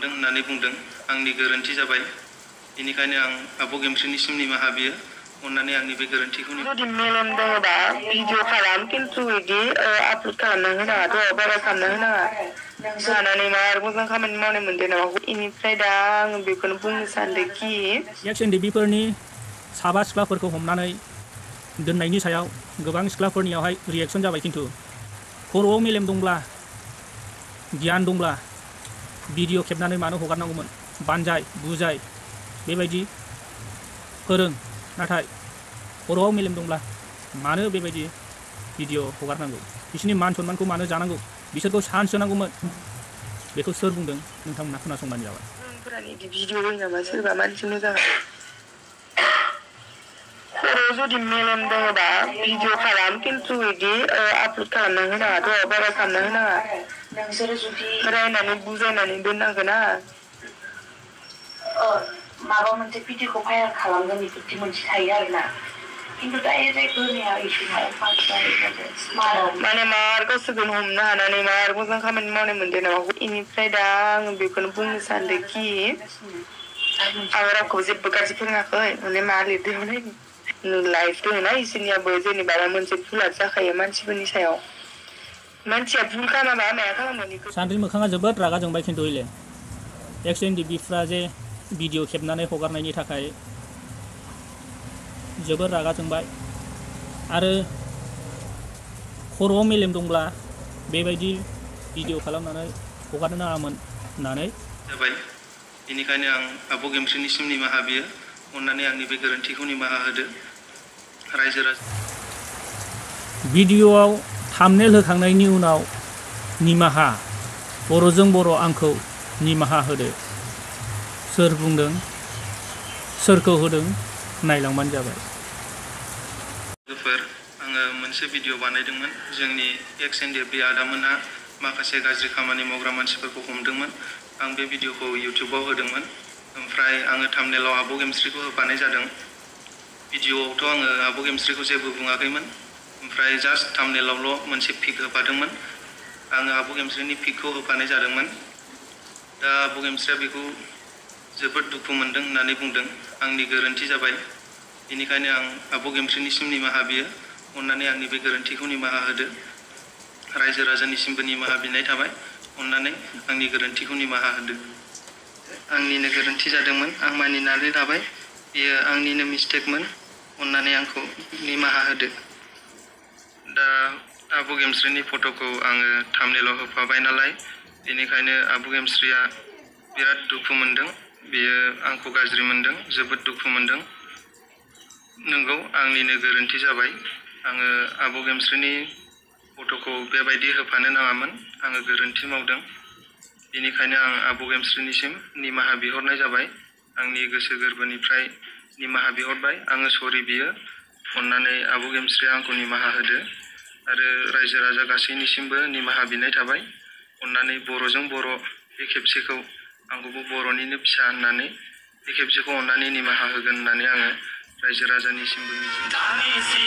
मोनदों होननानै बुंदों आंनि गोरोन्थि जाबाय बेनिखायनो आं आब' गेमस्रिनिसिम निमाहा बियो अन्नानै आंनि बे गोरोन्थिखौ जुदि मेलेम दङबा भिडिअ खालाम खिन्थु बिदि आपल'ड खालामना होनाङा बारा खालामना होनाङा जानानै मा आरो मोजां खामानि मावनाय मोनदों नामा बेनिफ्राय दा आं बेखौनो बुंनो सानदोंखि एक्स-एन-डि-बि-फोरनि साबा सिख्लाफोरखौ हमनानै दोननायनि सायाव गोबां सिख्लाफोरनियावहाय रिएक्सन जाबाय खिन्थु खर'आव मेलेम दंब्ला गियान दंब्ला भिडिअ खेबनानै मानो हगारनांगौमोन बानजाय बुजाय बेबायदि फोरों नाथाय खर'आव मेलेम दंब्ला मानो बेबायदि भिडिअ हगारनांगौ बिसोरनि मान सन्मानखौ मानो जानांगौ बिसोरखौ चान्स होनांगौमोन बेखौ सोर बुंदों नोंथांमोना खोनासंबानो जाबाय भिडिअ होयो नामा सोरबा मानसि मोजां खर'आव जुदि मेलेम दङबा भिडिअ खालाम खिन्थु बिदि आपल'ड खालामना होनाङा बारा खालामना होनाङा नोंसोरो जुदि रायनानै बुजायनानै दोननांगोन ना माबा मोनसे भिडिअखौ भाइरेल खालामगोन बेफोरदि मोनसे थायो आरोना खिन्थु डाइरेक्ट होनाया इसोरना माने मार गोसोखौनो हमनो हानानै मार मोजां खामानि मावनाय मोनदों नामा बेनिफ्राय दा आं बेखौनो बुंनो सानदोंखि आं रावखौबो जेबो गाज्रि फोरोङाखै माने मा लिरदों लाइफ दङना इसोरनियाबो जेनेबा मोनसे भुला जाखायो मानसिफोरनि सायाव मानसिया भुल खालामाबा माया खालामो सान्द्रि मोखाङा जोबोद रागा जोंबाय खिन्थु इले एक्स-एन-डि-बिफ्रा जे भिडिअ खेबनानै हगारनायनि थाखाय जोबोद रागा जोंबाय आरो खर'आव मेलेम दंब्ला बेबायदि भिडिअ खालामनानै हगारनो नाङामोन होननानै जाबाय बेनिखायनो आं आब' गेमस्रिनिसिम निमाहा बियो अन्नानै आंनि बे गोरोन्थिखौ निमाहा होदो रायजो राजा भिडिअआव थाम्बनेल होखांनायनि उनाव निमाहा बर'जों बर' आंखौ निमाहा होदो सोर बुंदों सोरखौ होदों नायलांबानो जाबाय आङो मोनसे भिडिअ बानायदोंमोन जोंनि एक्स-एन-डि-बि आदामोनहा माखासे गाज्रि खामानि मावग्रा मानसिफोरखौ हमदोंमोन आं बे भिडिअखौ इउटिउबाव होदोंमोन ओमफ्राय आङो थाम्बनेलाव आब' गेमस्रिखौ होफानाय जादों भिडिअआवथ' आङो आब' गेमस्रिखौ जेबो बुङाखैमोन ओमफ्राय जास्ट थाम्बनेलावल' मोनसे पिक होफादोंमोन आङो आब' गेमस्रिनि पिकखौ होफानाय जादोंमोन दा आब' गेमस्रिया बेखौ जोबोद दुखु मोनदों होननानै बुंदों आंनि गोरोन्थि जाबाय बेनिखायनो आं आब' गेमस्रिनिसिम निमाहा बियो अन्नानै आंनि बे गोरोन्थिखौ निमाहा होदो रायजो राजानिसिमबो निमाहा बिनाय थाबाय अन्नानै आंनि गोरोन्थिखौ निमाहा होदो आंनिनो गोरोन्थि जादोंमोन आं मानिनानै लाबाय बेयो आंनिनो मिस्टेकमोन अन्नानै आंखौ निमाहा होदो दा आब' गेमस्रिनि फट'खौ आङो थाम्बनेलाव होफाबाय नालाय बेनिखायनो आब' गेमस्रिया बिराद दुखु मोनदों बेयो आंखौ गाज्रि मोनदों जोबोद दुखु मोनदों नंगौ आंनिनो गोरोन्थि जाबाय आङो आब' गेमस्रिनि फट'खौ बेबायदि होफानो नाङामोन आङो गोरोन्थि मावदों बेनिखायनो आं आब' गेमस्रिनिसिम निमाहा बिहरनाय जाबाय आंनि गोसो गोरबोनिफ्राय निमाहा बिहरबाय आङो सरि बियो अन्नानै आब' गेमस्रिया आंखौ निमाहा होदो आरो रायजो राजा गासैनिसिमबो निमाहा बिनाय थाबाय अन्नानै बर'जों बर' बे खेबसेखौ आंखौबो बर'निनो फिसा होननानै बे खेबसेखौ अन्नानै निमाहा होगोन होननानै आङो रायजो राजानिसिमबो मिजिं